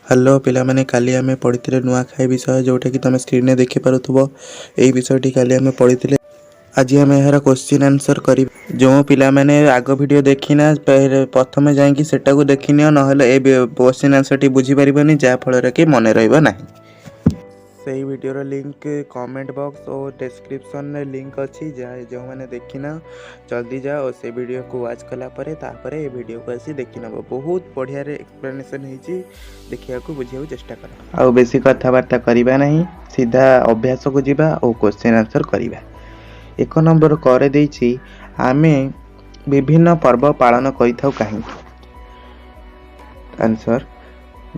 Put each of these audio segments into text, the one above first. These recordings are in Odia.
ହ୍ୟାଲୋ ପିଲାମାନେ, କାଲି ଆମେ ପଢ଼ିଥିଲେ ନୂଆଖାଇ ବିଷୟ, ଯେଉଁଟାକି ତୁମେ ସ୍କ୍ରିନ୍ରେ ଦେଖିପାରୁଥିବ। ଏଇ ବିଷୟଟି କାଲି ଆମେ ପଢ଼ିଥିଲେ। ଆଜି ଆମେ ଏହାର କୋଶ୍ଚିନ୍ ଆନ୍ସର୍ କରିବା। ଯେଉଁ ପିଲାମାନେ ଆଗ ଭିଡ଼ିଓ ଦେଖିନା, ପ୍ରଥମେ ଯାଇକି ସେଟାକୁ ଦେଖିନିଅ, ନହେଲେ ଏ କୋଶ୍ଚିନ୍ ଆନ୍ସର୍ଟି ବୁଝିପାରିବନି, ଯାହାଫଳରେ କି ମନେ ରହିବ ନାହିଁ। ସେଇ ଭିଡ଼ିଓର ଲିଙ୍କ କମେଣ୍ଟ ବକ୍ସ ଓ ଡେସ୍କ୍ରିପସନ୍ରେ ଲିଙ୍କ ଅଛି। ଯାହା ଯେଉଁମାନେ ଦେଖିନ, ଜଲ୍ଦି ଯାଅ ଓ ସେ ଭିଡ଼ିଓକୁ ୱାଚ୍ କଲା ପରେ ତାପରେ ଏ ଭିଡ଼ିଓକୁ ଆସି ଦେଖିନେବ। ବହୁତ ବଢ଼ିଆରେ ଏକ୍ସପ୍ଲାନେସନ୍ ହେଇଛି, ଦେଖିବାକୁ ବୁଝିବାକୁ ଚେଷ୍ଟା କର। ଆଉ ବେଶୀ କଥାବାର୍ତ୍ତା କରିବା ନାହିଁ, ସିଧା ଅଭ୍ୟାସକୁ ଯିବା ଓ କୋଶ୍ଚିନ୍ ଆନ୍ସର୍ କରିବା। 1 ନମ୍ବର କରେ ଦେଇଛି, ଆମେ ବିଭିନ୍ନ ପର୍ବ ପାଳନ କରିଥାଉ କାହିଁକି? ଆନ୍ସର୍,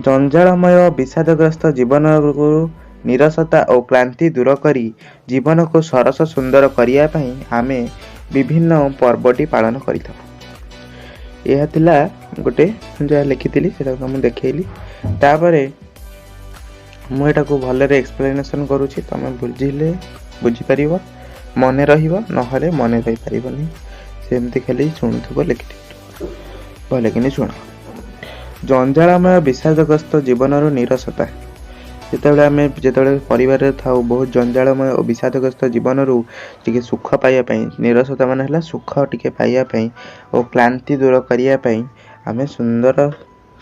ଜଞ୍ଜାଳମୟ ବିଷାଦଗ୍ରସ୍ତ ଜୀବନକୁ ନିରସତା ଓ କ୍ଳାନ୍ତି ଦୂର କରି ଜୀବନକୁ ସରସ ସୁନ୍ଦର କରିବା ପାଇଁ ଆମେ ବିଭିନ୍ନ ପର୍ବଟି ପାଳନ କରିଥାଉ। ଏହା ଥିଲା ଗୋଟେ ଯାହା ଲେଖିଥିଲି, ସେଟାକୁ ମୁଁ ଦେଖେଇଲି। ତାପରେ ମୁଁ ଏଟାକୁ ଭଲରେ ଏକ୍ସପ୍ଲେନେସନ୍ କରୁଛି। ତମେ ବୁଝିଲେ ବୁଝିପାରିବ, ମନେ ରହିବ, ନହେଲେ ମନେ ରହିପାରିବନି। ସେମିତି ଖାଲି ଶୁଣୁଥିବ, ଲେଖିଥିବ। ଭଲକିନି ଶୁଣ। ଜଞ୍ଜାଳମୟ ବିଷାଦଗ୍ରସ୍ତ ଜୀବନର ନିରସତା, ଯେତେବେଳେ ଆମେ ଯେତେବେଳେ ପରିବାରରେ ଥାଉ, ବହୁତ ଜଞ୍ଜାଳମୟ ଓ ବିଷାଦଗ୍ରସ୍ତ ଜୀବନରୁ ଟିକେ ସୁଖ ପାଇବା ପାଇଁ, ନିରସତା ମାନେ ହେଲା ସୁଖ ଟିକେ ପାଇବା ପାଇଁ ଓ କ୍ଳାନ୍ତି ଦୂର କରିବା ପାଇଁ, ଆମେ ସୁନ୍ଦର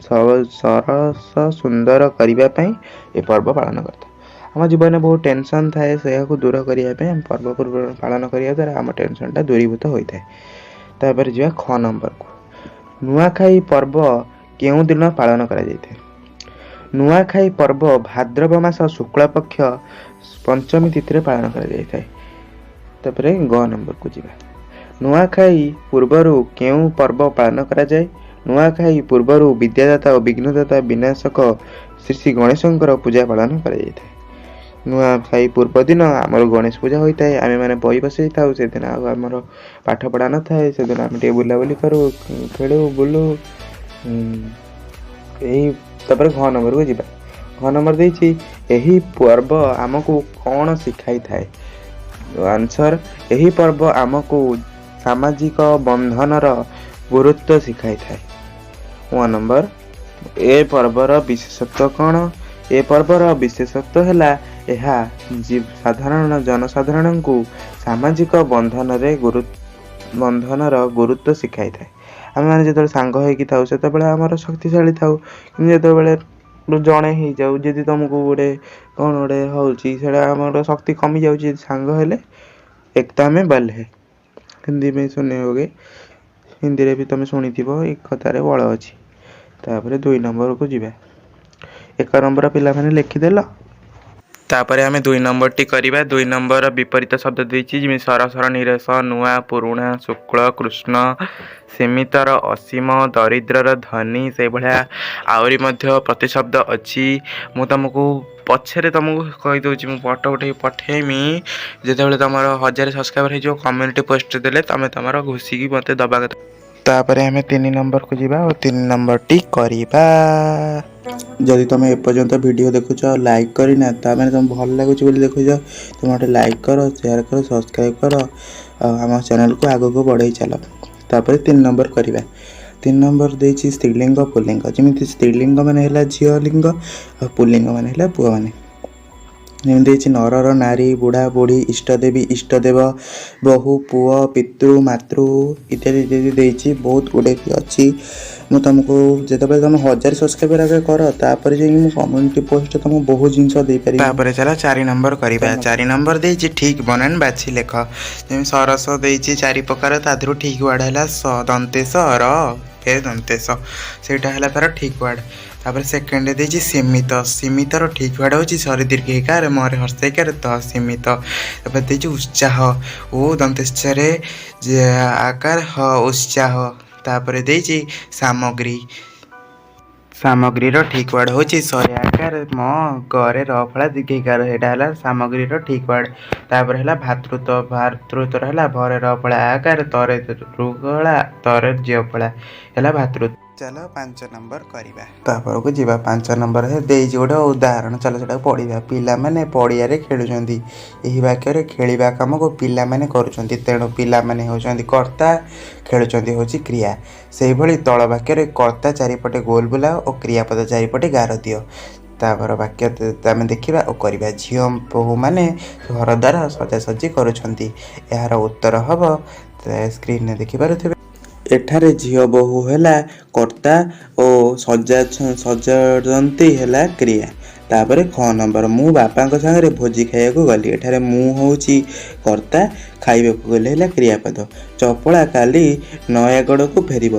ସରସ ସୁନ୍ଦର କରିବା ପାଇଁ ଏ ପର୍ବ ପାଳନ କରିଥାଉ। ଆମ ଜୀବନରେ ବହୁତ ଟେନସନ୍ ଥାଏ, ସେଇଆକୁ ଦୂର କରିବା ପାଇଁ ଆମେ ପର୍ବପର୍ବାଣି ପାଳନ କରିବା ଦ୍ୱାରା ଆମ ଟେନସନ୍ଟା ଦୂରୀଭୂତ ହୋଇଥାଏ। ତାପରେ ଯିବା ଖ ନମ୍ବରକୁ। ନୂଆଖାଇ ପର୍ବ କେଉଁ ଦିନ ପାଳନ କରାଯାଇଥାଏ? ନୂଆଖାଇ ପର୍ବ ଭାଦ୍ରବ ମାସ ଶୁକ୍ଳପକ୍ଷ ପଞ୍ଚମୀ ତିଥିରେ ପାଳନ କରାଯାଇଥାଏ। ତାପରେ ଗ ନମ୍ବରକୁ ଯିବା। ନୂଆଖାଇ ପୂର୍ବରୁ କେଉଁ ପର୍ବ ପାଳନ କରାଯାଏ? ନୂଆଖାଇ ପୂର୍ବରୁ ବିଦ୍ୟାଦାତା ଓ ବିଘ୍ନଦାତା ବିନାଶକ ଶ୍ରୀ ଶ୍ରୀ ଗଣେଶଙ୍କର ପୂଜା ପାଳନ କରାଯାଇଥାଏ। ନୂଆଖାଇ ପୂର୍ବ ଦିନ ଆମର ଗଣେଶ ପୂଜା ହୋଇଥାଏ। ଆମେମାନେ ବହି ବସେଇଥାଉ। ସେଦିନ ଆଉ ଆମର ପାଠ ପଢ଼ା ନଥାଏ। ସେଦିନ ଆମେ ଟିକେ ବୁଲାବୁଲି କରୁ, ଖେଳୁ ବୁଲୁ ଏଇ। ତାପରେ ଘ ନମ୍ବରକୁ ଯିବା। ଘ ନମ୍ବର ଦେଇଛି, ଏହି ପର୍ବ ଆମକୁ କ'ଣ ଶିଖାଇଥାଏ? ଆନ୍ସର୍, ଏହି ପର୍ବ ଆମକୁ ସାମାଜିକ ବନ୍ଧନର ଗୁରୁତ୍ୱ ଶିଖାଇଥାଏ। 1 ନମ୍ବର, ଏ ପର୍ବର ବିଶେଷତ୍ୱ କ'ଣ? ଏ ପର୍ବର ବିଶେଷତ୍ୱ ହେଲା, ଏହା ସାଧାରଣ ଜନସାଧାରଣଙ୍କୁ ସାମାଜିକ ବନ୍ଧନରେ ଗୁରୁ ବନ୍ଧନର ଗୁରୁତ୍ୱ ଶିଖାଇଥାଏ। ଆମେମାନେ ଯେତେବେଳେ ସାଙ୍ଗ ହେଇକି ଥାଉ, ସେତେବେଳେ ଆମର ଶକ୍ତିଶାଳୀ ଥାଉ। କିନ୍ତୁ ଯେତେବେଳେ ଜଣେ ହେଇଯାଉ, ଯଦି ତୁମକୁ ଗୋଟେ କ'ଣ ଗୋଟେ ହେଉଛି, ସେଇଟା ଆମର ଶକ୍ତି କମିଯାଉଛି। ସାଙ୍ଗ ହେଲେ एकता में बल है। हिंदी में सुने होगे, ହିନ୍ଦୀରେ ବି ତୁମେ ଶୁଣିଥିବ, ଏକତାରେ ବଳ ଅଛି। ତାପରେ 2 ନମ୍ବରକୁ ଯିବା। 1 ନମ୍ବର ପିଲାମାନେ ଲେଖିଦେଲ? ତାପରେ ଆମେ 2 ନମ୍ବରଟି କରିବା। 2 ନମ୍ବର ବିପରୀତ ଶବ୍ଦ ଦେଇଛି, ଯେମିତି ସରସର ନିରସ, ନୂଆ ପୁରୁଣା, ଶୁକ୍ଳ କୃଷ୍ଣ, ସୀମିତର ଅସୀମ, ଦରିଦ୍ରର ଧନୀ। ସେଇଭଳିଆ ଆହୁରି ମଧ୍ୟ ପ୍ରତିଶବ୍ଦ ଅଛି। ମୁଁ ତୁମକୁ ପଛରେ ତୁମକୁ କହିଦେଉଛି। ମୁଁ ଫଟୋ ଉଠେଇକି ପଠେଇମି। ଯେତେବେଳେ ତୁମର 1000 ସବସ୍କ୍ରାଇବର ହେଇଯିବ, କମ୍ୟୁନିଟି ପୋଷ୍ଟ ଦେଲେ ତୁମେ ତୁମର ଘୋଷିକି ମୋତେ ଦେବା କଥା। ତାପରେ ଆମେ 3 ନମ୍ବରକୁ ଯିବା ଓ 3 ନମ୍ବରଟି କରିବା। ଯଦି ତୁମେ ଏପର୍ଯ୍ୟନ୍ତ ଭିଡ଼ିଓ ଦେଖୁଛ ଆଉ ଲାଇକ୍ କରିନା, ତାମାନେ ତୁମକୁ ଭଲ ଲାଗୁଛି ବୋଲି ଦେଖୁଛ। ତୁମେ ଗୋଟେ ଲାଇକ୍ କର, ସେୟାର କର, ସବସ୍କ୍ରାଇବ୍ କର ଆଉ ଆମ ଚ୍ୟାନେଲକୁ ଆଗକୁ ବଢ଼େଇ ଚାଲ। ତାପରେ 3 ନମ୍ବର କରିବା। 3 ନମ୍ବର ଦେଇଛି ସ୍ତ୍ରୀଲିଙ୍ଗ ପୁଲ୍ଲିଙ୍ଗ। ଯେମିତି ସ୍ତ୍ରୀଲିଙ୍ଗ ମାନେ ହେଲା ଝିଅ ଲିଙ୍ଗ ଆଉ ପୁଲ୍ଲିଙ୍ଗ ମାନେ ହେଲା ପୁଅମାନେ। ଯେମିତି ଦେଇଛି ନରର ନାରୀ, ବୁଢ଼ା ବୁଢ଼ୀ, ଇଷ୍ଟଦେବୀ ଇଷ୍ଟଦେବ, ବୋହୂ ପୁଅ, ପିତୃ ମାତୃ ଇତ୍ୟାଦି ଇତ୍ୟାଦି ଦେଇଛି। ବହୁତ ଗୁଡ଼ିଏ ବି ଅଛି। ମୁଁ ତୁମକୁ ଯେତେବେଳେ ତୁମେ 1000 ସବସ୍କ୍ରାଇବର ଆଗେ କର, ତାପରେ ଯାଇକି ମୁଁ କମ୍ୟୁନିଟି ପୋଷ୍ଟ ତୁମକୁ ବହୁତ ଜିନିଷ ଦେଇପାରିବି। ତାପରେ ଚାଲ 4 ନମ୍ବର କରିବା। 4 ନମ୍ବର ଦେଇଛି, ଠିକ୍ ବନାନ ବାଛି ଲେଖ। ଯେମିତି ସରସ ଦେଇଛି ଚାରି ପ୍ରକାର, ତା ଦେହରୁ ଠିକ୍ ୱାର୍ଡ଼ ହେଲା ସ ଦନ୍ତେଶ ର ଫେର ଦନ୍ତେଶ, ସେଇଟା ହେଲା ତାର ଠିକ୍ ୱାର୍ଡ଼। ତାପରେ ସେକେଣ୍ଡରେ ଦେଇଛି ସୀମିତ। ସୀମିତର ଠିକ୍ ୱାର୍ଡ଼ ହେଉଛି ସରି ଦୀର୍ଘଇକାର ମରେ ହର୍ଷଇକାର ତ, ସୀମିତ। ତାପରେ ଦେଇଛି ଉତ୍ସାହ, ଓ ଦନ୍ତେଶ୍ୱରେ ଆକାର ହ, ଉତ୍ସାହ। ତାପରେ ଦେଇଛି ସାମଗ୍ରୀ। ସାମଗ୍ରୀର ଠିକ୍ ୱାର୍ଡ଼ ହେଉଛି ସରେ ଆକାର ମ ଗରେ ର ଫଳା ଦୀର୍ଘଇକାର, ସେଇଟା ହେଲା ସାମଗ୍ରୀର ଠିକ୍ ୱାର୍ଡ଼। ତାପରେ ହେଲା ଭ୍ରାତୃତ୍ୱ। ଭ୍ରାତୃତ୍ୱର ହେଲା ଭରେ ର ଫଳା ଆକାର, ତରେ ରୁ ଫଳା, ତରେ ଜ୍ୟ ଫଳା, ହେଲା ଭ୍ରାତୃତ୍ୱ। ଚାଲ 5 ନମ୍ବର କରିବା। ତାପରକୁ ଯିବା। 5 ନମ୍ବର ଦେଇଛି ଗୋଟେ ଉଦାହରଣ, ଚାଲ ସେଟାକୁ ପଢ଼ିବା। ପିଲାମାନେ ପଡ଼ିଆରେ ଖେଳୁଛନ୍ତି। ଏହି ବାକ୍ୟରେ ଖେଳିବା କାମକୁ ପିଲାମାନେ କରୁଛନ୍ତି, ତେଣୁ ପିଲାମାନେ ହେଉଛନ୍ତି କର୍ତ୍ତା, ଖେଳୁଛନ୍ତି ହେଉଛି କ୍ରିୟା। ସେହିଭଳି ତଳ ବାକ୍ୟରେ କର୍ତ୍ତା ଚାରିପଟେ ଗୋଲ ବୁଲାଅ ଓ କ୍ରିୟାପଦ ଚାରିପଟେ ଗାର ଦିଅ। ତାପର ବାକ୍ୟ ଆମେ ଦେଖିବା ଓ କରିବା। ଝିଅ ବୋହୂମାନେ ଘରଦ୍ୱାର ସଜାସଜି କରୁଛନ୍ତି। ଏହାର ଉତ୍ତର ହେବ, ସ୍କ୍ରିନରେ ଦେଖିପାରୁଥିବେ, ଏଠାରେ ଝିଅ ବୋହୂ ହେଲା କର୍ତ୍ତା ଓ ସଜାଡ଼ନ୍ତି ହେଲା କ୍ରିୟା। ତାପରେ ଖ ନମ୍ବର, ମୁଁ ବାପାଙ୍କ ସାଙ୍ଗରେ ଭୋଜି ଖାଇବାକୁ ଗଲି। ଏଠାରେ ମୁଁ ହେଉଛି କର୍ତ୍ତା, ଖାଇବାକୁ ଗଲି ହେଲା କ୍ରିୟାପଦ। ଚପଳା କାଲି ନୟାଗଡ଼କୁ ଫେରିବ।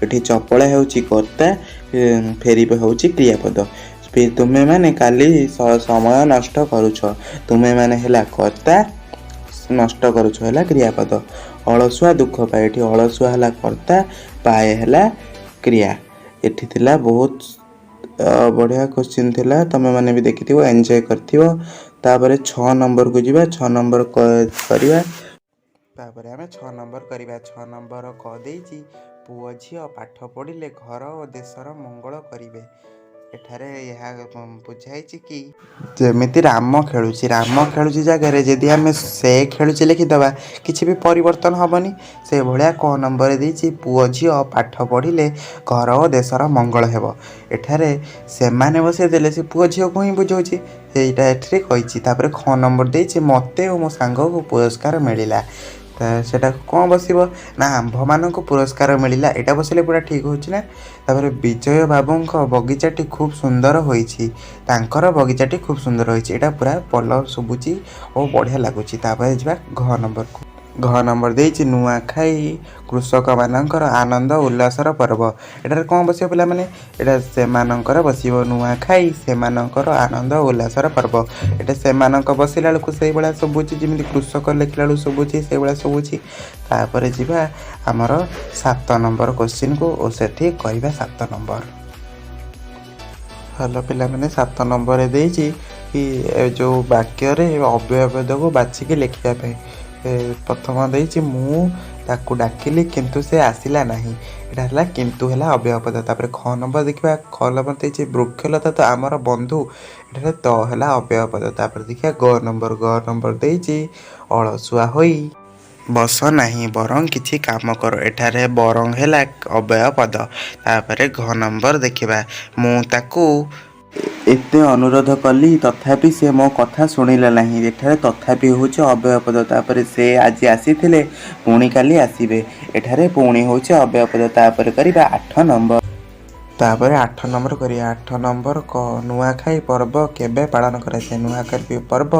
ଏଠି ଚପଳା ହେଉଛି କର୍ତ୍ତା, ଫେରିବ ହେଉଛି କ୍ରିୟାପଦ। ତୁମେମାନେ କାଲି ସମୟ ନଷ୍ଟ କରୁଛ। ତୁମେମାନେ ହେଲା କର୍ତ୍ତା, ନଷ୍ଟ କରୁଛ ହେଲା କ୍ରିୟାପଦ। ଅଳସୁଆ ଦୁଃଖ ପାଏ। ଏଠି ଅଳସୁଆ ହେଲା କର୍ତ୍ତା, ପାଏ ହେଲା କ୍ରିୟା। ଏଠି ଥିଲା ବହୁତ ବଢ଼ିଆ କୋଶ୍ଚିନ୍ ଥିଲା, ତୁମେମାନେ ବି ଦେଖିଥିବ, ଏନ୍ଜୟ କରିଥିବ। ତାପରେ 6 ନମ୍ବରକୁ ଯିବା, 6 ନମ୍ବର କରିବା। ତାପରେ ଆମେ 6 ନମ୍ବର କରିବା। 6 ନମ୍ବର କ ଦେଇଛି, ପୁଅ ଝିଅ ପାଠ ପଢ଼ିଲେ ଘର ଓ ଦେଶର ମଙ୍ଗଳ କରିବେ। ଏଠାରେ ଏହା ବୁଝାଇଛି କି ଯେମିତି ରାମ ଖେଳୁଛି, ରାମ ଖେଳୁଛି ଜାଗାରେ ଯଦି ଆମେ ସେ ଖେଳୁଛି ଲେଖିଦେବା, କିଛି ବି ପରିବର୍ତ୍ତନ ହେବନି। ସେଭଳିଆ କ ନମ୍ବରରେ ଦେଇଛି, ପୁଅ ଝିଅ ପାଠ ପଢ଼ିଲେ ଘର ଓ ଦେଶର ମଙ୍ଗଳ ହେବ। ଏଠାରେ ସେମାନେ ବସେଇ ଦେଲେ ସେ ପୁଅ ଝିଅକୁ ହିଁ ବୁଝାଉଛି, ସେଇଟା ଏଥିରେ କହିଛି। ତାପରେ ଖ ନମ୍ବର ଦେଇଛି, ମୋତେ ଓ ମୋ ସାଙ୍ଗକୁ ପୁରସ୍କାର ମିଳିଲା। ସେଟା କ'ଣ ବସିବ ନା ଆମ୍ଭମାନଙ୍କୁ ପୁରସ୍କାର ମିଳିଲା, ଏଇଟା ବସିଲେ ପୁରା ଠିକ୍ ହେଉଛି ନା। ତାପରେ ବିଜୟ ବାବୁଙ୍କ ବଗିଚାଟି ଖୁବ୍ ସୁନ୍ଦର ହୋଇଛି। ତାଙ୍କର ବଗିଚାଟି ଖୁବ୍ ସୁନ୍ଦର ହୋଇଛି, ଏଇଟା ପୁରା ଭଲ ଶୁଭୁଛି ଓ ବଢ଼ିଆ ଲାଗୁଛି। ତାପରେ ଯିବା ଘ ନମ୍ବରକୁ। ଘ ନମ୍ବର ଦେଇଛି, ନୂଆଖାଇ କୃଷକମାନଙ୍କର ଆନନ୍ଦ ଉଲ୍ଲାସର ପର୍ବ। ଏଠାରେ କ'ଣ ବସିବ ପିଲାମାନେ? ଏଇଟା ସେମାନଙ୍କର ବସିବ। ନୂଆଖାଇ ସେମାନଙ୍କର ଆନନ୍ଦ ଉଲ୍ଲାସର ପର୍ବ। ଏଇଟା ସେମାନଙ୍କ ବସିଲା ବେଳକୁ ସେଇଭଳିଆ ଶୁଭୁଛି, ଯେମିତି କୃଷକ ଲେଖିଲା ବେଳକୁ ଶୁଭୁଛି ସେଇଭଳିଆ ଶୁଭୁଛି। ତାପରେ ଯିବା ଆମର 7 ନମ୍ବର କୋଶ୍ଚିନ୍କୁ ଓ ସେଠି କରିବା 7 ନମ୍ବର। ଭଲ ପିଲାମାନେ, 7 ନମ୍ବରରେ ଦେଇଛି କି ଏ ଯେଉଁ ବାକ୍ୟରେ ଅବ୍ୟୟ ପଦକୁ ବାଛିକି ଲେଖିବା ପାଇଁ। ପ୍ରଥମ ଦେଇଛି, ମୁଁ ତାକୁ ଡାକିଲି କିନ୍ତୁ ସେ ଆସିଲା ନାହିଁ। ଏଇଟା ହେଲା କିନ୍ତୁ ହେଲା ଅବ୍ୟୟ ପଦ। ତାପରେ ଖ ନମ୍ବର ଦେଖିବା। ଖ ନମ୍ବର ଦେଇଛି, ବୃକ୍ଷଲତା ତ ଆମର ବନ୍ଧୁ। ଏଠାରେ ତ ହେଲା ଅବ୍ୟୟ ପଦ। ତାପରେ ଦେଖିବା ଗ ନମ୍ବର। ଗ ନମ୍ବର ଦେଇଛି, ଅଳସୁଆ ହୋଇ ବସ ନାହିଁ ବରଂ କିଛି କାମ କର। ଏଠାରେ ବରଂ ହେଲା ଅବ୍ୟୟ ପଦ। ତାପରେ ଘ ନମ୍ବର ଦେଖିବା। ମୁଁ ତାକୁ ଏତେ ଅନୁରୋଧ କଲି ତଥାପି ସେ ମୋ କଥା ଶୁଣିଲା ନାହିଁ। ଏଠାରେ ତଥାପି ହେଉଛି ଅବ୍ୟୟ ପଦ। ତାପରେ ସେ ଆଜି ଆସିଥିଲେ ପୁଣି କାଲି ଆସିବେ। ଏଠାରେ ପୁଣି ହେଉଛି ଅବ୍ୟୟ ପଦ। ତାପରେ କରିବା 8 ନମ୍ବର। ତାପରେ 8 ନମ୍ବର କରିବା। 8 ନମ୍ବର କ, ନୂଆଖାଇ ପର୍ବ କେବେ ପାଳନ କରାଯାଏ? ନୂଆଖାଇ ପର୍ବ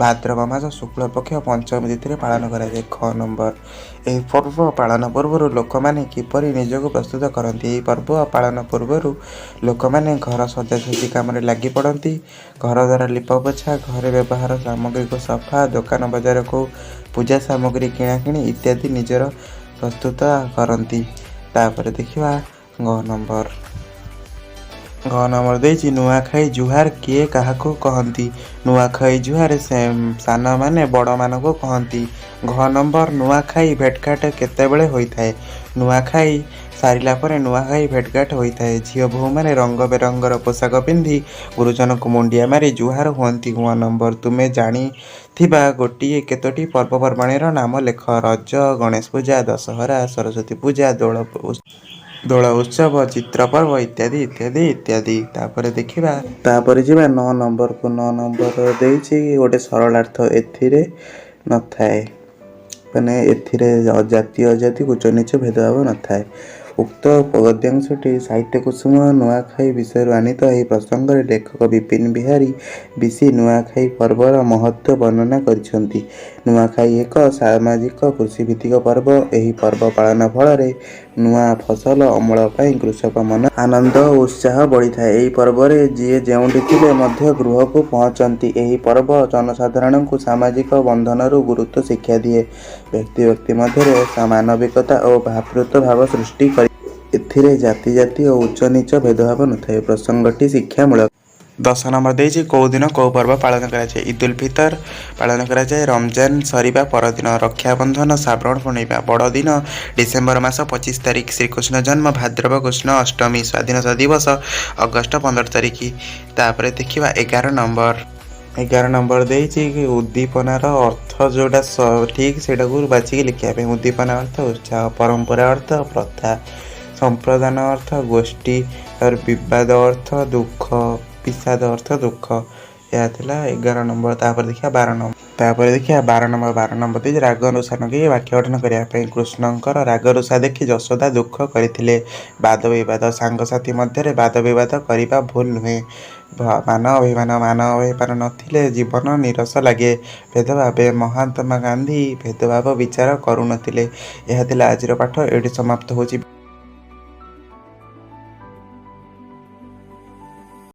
ଭାଦ୍ରବ ମାସ ଶୁକ୍ଳପକ୍ଷ ପଞ୍ଚମୀ ତିଥିରେ ପାଳନ କରାଯାଏ। ଖ ନମ୍ବର, ଏହି ପର୍ବ ପାଳନ ପୂର୍ବରୁ ଲୋକମାନେ କିପରି ନିଜକୁ ପ୍ରସ୍ତୁତ କରନ୍ତି? ଏହି ପର୍ବ ପାଳନ ପୂର୍ବରୁ ଲୋକମାନେ ଘର ସଜାସଜି କାମରେ ଲାଗି ପଡ଼ନ୍ତି। ଘର ଦ୍ୱାର ଲିପାପୋଛା, ଘରେ ବ୍ୟବହାର ସାମଗ୍ରୀକୁ ସଫା, ଦୋକାନ ବଜାରକୁ ପୂଜା ସାମଗ୍ରୀ କିଣାକିଣି ଇତ୍ୟାଦି ନିଜର ପ୍ରସ୍ତୁତ କରନ୍ତି। ତାପରେ ଦେଖିବା ଗ ନମ୍ବର। ଘ ନମ୍ବର ଦେଇଛି, ନୂଆଖାଇ ଜୁହାର କିଏ କାହାକୁ କହନ୍ତି? ନୂଆଖାଇ ଜୁହାର ସାନମାନେ ବଡ଼ମାନଙ୍କୁ କହନ୍ତି। ଘ ନମ୍ବର, ନୂଆଖାଇ ଭେଟଘାଟ କେତେବେଳେ ହୋଇଥାଏ? ନୂଆଖାଇ ସାରିଲା ପରେ ନୂଆଖାଇ ଭେଟଘାଟ ହୋଇଥାଏ। ଝିଅ ବୋହୂମାନେ ରଙ୍ଗ ବେରଙ୍ଗର ପୋଷାକ ପିନ୍ଧି ଗୁରୁଜନଙ୍କୁ ମୁଣ୍ଡିଆ ମାରି ଜୁହାର ହୁଅନ୍ତି। ଙ ନମ୍ବର, ତୁମେ ଜାଣିଥିବା ଗୋଟିଏ କେତୋଟି ପର୍ବପର୍ବାଣୀର ନାମ ଲେଖ। ରଜ, ଗଣେଶ ପୂଜା, ଦଶହରା, ସରସ୍ୱତୀ ପୂଜା, ଦୋଳ ଉତ୍ସବ, ଚିତ୍ର ପର୍ବ ଇତ୍ୟାଦି ଇତ୍ୟାଦି ଇତ୍ୟାଦି। ତାପରେ ଦେଖିବା, ତାପରେ ଯିବା 9 ନମ୍ବରକୁ। 9 ନମ୍ବର ଦେଇଛି ଗୋଟେ ସରଳାର୍ଥ, ଏଥିରେ ନଥାଏ, ମାନେ ଏଥିରେ ଜାତି ଅଜାତି ଉଚ୍ଚ ନୀଚ ଭେଦଭାବ ନଥାଏ। ଉକ୍ତ ଗଦ୍ୟାଂଶଟି ସାହିତ୍ୟ କୁସୁମ ନୂଆଖାଇ ବିଷୟରୁ ଆନୀତ। ଏହି ପ୍ରସଙ୍ଗରେ ଲେଖକ ବିପିନ ବିହାରୀ ବିଶି ନୂଆଖାଇ ପର୍ବର ମହତ୍ତ୍ୱ ବର୍ଣ୍ଣନା କରିଛନ୍ତି। ନୂଆଖାଇ ଏକ ସାମାଜିକ କୃଷିଭିତ୍ତିକ ପର୍ବ। ଏହି ପର୍ବ ପାଳନ ଫଳରେ ନୂଆ ଫସଲ ଅମଳ ପାଇଁ କୃଷକ ମନ ଆନନ୍ଦ ଓ ଉତ୍ସାହ ବଢ଼ିଥାଏ। ଏହି ପର୍ବରେ ଯିଏ ଯେଉଁଠି ଥିଲେ ମଧ୍ୟ ଗୃହକୁ ପହଞ୍ଚନ୍ତି। ଏହି ପର୍ବ ଜନସାଧାରଣଙ୍କୁ ସାମାଜିକ ବନ୍ଧନର ଗୁରୁତ୍ୱ ଶିକ୍ଷା ଦିଏ। ବ୍ୟକ୍ତି ବ୍ୟକ୍ତି ମଧ୍ୟରେ ମାନବିକତା ଓ ଭ୍ରାତୃତ୍ୱ ଭାବ ସୃଷ୍ଟି କରି। ଏଥିରେ ଜାତି ଜାତି ଓ ଉଚ୍ଚ ନୀଚ ଭେଦଭାବ ନଥାଏ। ପ୍ରସଙ୍ଗଟି ଶିକ୍ଷାମୂଳକ। 10 ନମ୍ବର ଦେଇଛି, କେଉଁ ଦିନ କେଉଁ ପର୍ବ ପାଳନ କରାଯାଏ? ଇଦୁଲ ଫିତର ପାଳନ କରାଯାଏ ରମଜାନ ସରିବା ପରଦିନ। ରକ୍ଷାବନ୍ଧନ ଶ୍ରାବଣ ପୂର୍ଣ୍ଣିମା। ବଡ଼ଦିନ ଡିସେମ୍ବର ମାସ 25 ତାରିଖ। ଶ୍ରୀକୃଷ୍ଣ ଜନ୍ମ ଭାଦ୍ରବ କୃଷ୍ଣ ଅଷ୍ଟମୀ। ସ୍ୱାଧୀନତା ଦିବସ ଅଗଷ୍ଟ 15 ତାରିଖ। ତାପରେ ଦେଖିବା 11 ନମ୍ବର। 11 ନମ୍ବର ଦେଇଛି କି ଉଦ୍ଦୀପନାର ଅର୍ଥ ଯେଉଁଟା ଠିକ୍, ସେଇଟାକୁ ବାଛିକି ଲେଖିବା ପାଇଁ। ଉଦ୍ଦୀପନା ଅର୍ଥ ଉତ୍ସାହ, ପରମ୍ପରା ଅର୍ଥ ପ୍ରଥା, ସମ୍ପ୍ରଦାନ ଅର୍ଥ ଗୋଷ୍ଠୀ, ତାପରେ ବିବାଦ ଅର୍ଥ ଦୁଃଖ, ବିଷାଦ ଅର୍ଥ ଦୁଃଖ। ଏହା ଥିଲା 11 ନମ୍ବର। ତାପରେ ଦେଖିବା 12 ନମ୍ବର। ତାପରେ ଦେଖିବା 12 ନମ୍ବର। 12 ନମ୍ବର ଦେଇଛି ରାଗ ରୁଷା ଲଗେଇ ବାକ୍ୟ ଗଠନ କରିବା ପାଇଁ। କୃଷ୍ଣଙ୍କର ରାଗ ରୁଷା ଦେଖି ଯଶୋଦା ଦୁଃଖ କରିଥିଲେ। ବାଦ ବିବାଦ, ସାଙ୍ଗସାଥି ମଧ୍ୟରେ ବାଦ ବିବାଦ କରିବା ଭୁଲ ନୁହେଁ। ମାନ ଅଭିମାନ, ମାନ ଅଭିମାନ ନଥିଲେ ଜୀବନ ନିରସ ଲାଗେ। ଭେଦଭାବ, ମହାତ୍ମା ଗାନ୍ଧୀ ଭେଦଭାବ ବିଚାର କରୁନଥିଲେ। ଏହା ଥିଲା ଆଜିର ପାଠ, ଏଇଠି ସମାପ୍ତ ହେଉଛି।